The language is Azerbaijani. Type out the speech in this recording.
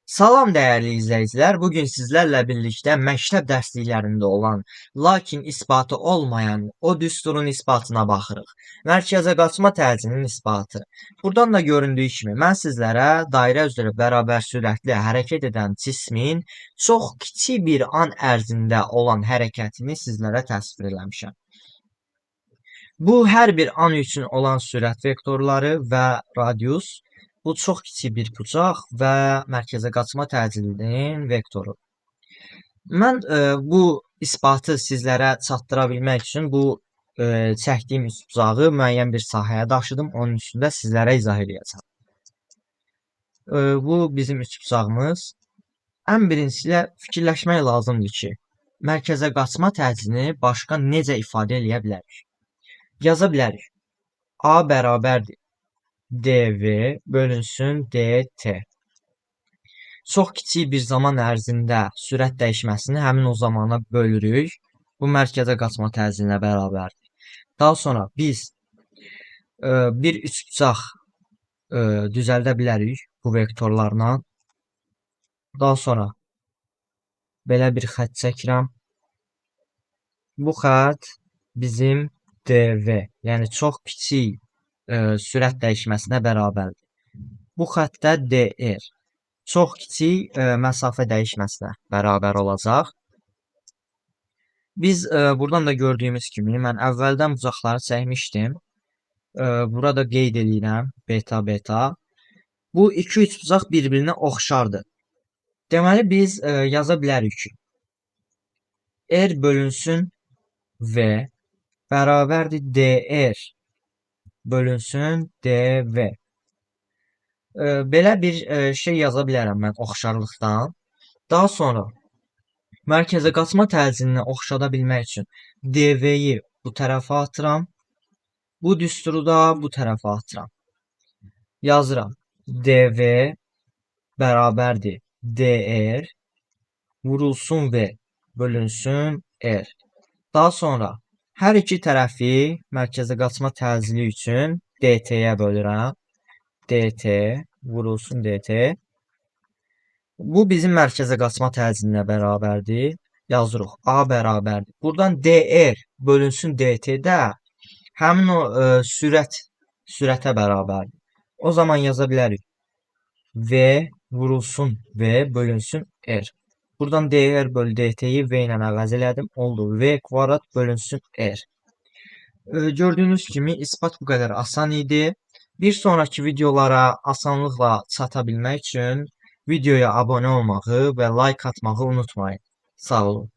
Salam dəyərli izləyicilər, bu gün sizlərlə birlikdə məktəb dərsliklərində olan, lakin isbatı olmayan o düsturun isbatına baxırıq. Mərkəzə qaçma təlcinin isbatı. Buradan da göründüyü kimi mən sizlərə dairə üzrə bərabər sürətli hərəkət edən cismin çox kiçik bir an ərzində olan hərəkətini sizlərə təsvir eləmişəm. Bu hər bir an üçün olan sürət vektorları və radius. Bu çox kiçik bir bucaq və mərkəzə qaçma təcilinin vektoru. Mən bu isbatı sizlərə çatdıra bilmək üçün bu çəkdiyim üçbucağı müəyyən bir sahəyə daşıdım. Onun üçün də sizlərə izah eləyəcəm. Bu bizim üçbucağımız. Ən birincisi ilə fikirləşmək lazımdır ki, mərkəzə qaçma təcilini başqa necə ifadə eləyə bilərik? Yaza bilərik. A bərabərdir dv bölünsün dt. Çox kiçik bir zaman ərzində sürət dəyişməsini həmin o zamana bölürük. Bu mərkəzə qaçma təczilinə bərabərdir. Daha sonra biz bir üçbucaq düzəldə bilərik bu vektorlarla. Daha sonra belə bir xətt çəkirəm. Bu xətt bizim dv, yəni çox kiçik sürət dəyişməsinə bərabərdir. Bu xəttdə dr çox kiçik məsafə dəyişməsinə bərabər olacaq. Biz buradan da gördüyümüz kimi mən əvvəldən bucaqları çəkmişdim. Burada qeyd eləyirəm beta beta. Bu iki üçbucaq bir-birinə oxşardır. Deməli biz yaza bilərik ki, r bölünsün v bərabərdir dr bölünsün dv. Belə bir şey yaza bilərəm mən oxşarlıqdan. Daha sonra mərkəzə qaçma təcilini oxşada bilmək üçün dv-yi bu tərəfə atıram. Bu düsturu da bu tərəfə atıram. Yazıram. Dv bərabərdir dr vurulsun v bölünsün r. Daha sonra hər iki tərəfi mərkəzə qaçma təcili üçün dt-yə bölürəm. Dt vurulsun dt. Bu bizim mərkəzə qaçma təczilinə bərabərdir. Yazırıq. A bərabərdir. Buradan dr bölünsün dt-də həmin o sürətə bərabərdir. O zaman yaza bilərik. V vurulsun V bölünsün R. Buradan dr bölü dt-yi V ilə əvəz elədim. Oldu. V kvadrat bölünsün R. Gördüyünüz kimi isbat bu qədər asan idi. Bir sonraki videolara asanlıqla çata bilmək üçün videoya abunə olmağı və like atmağı unutmayın. Sağ olun.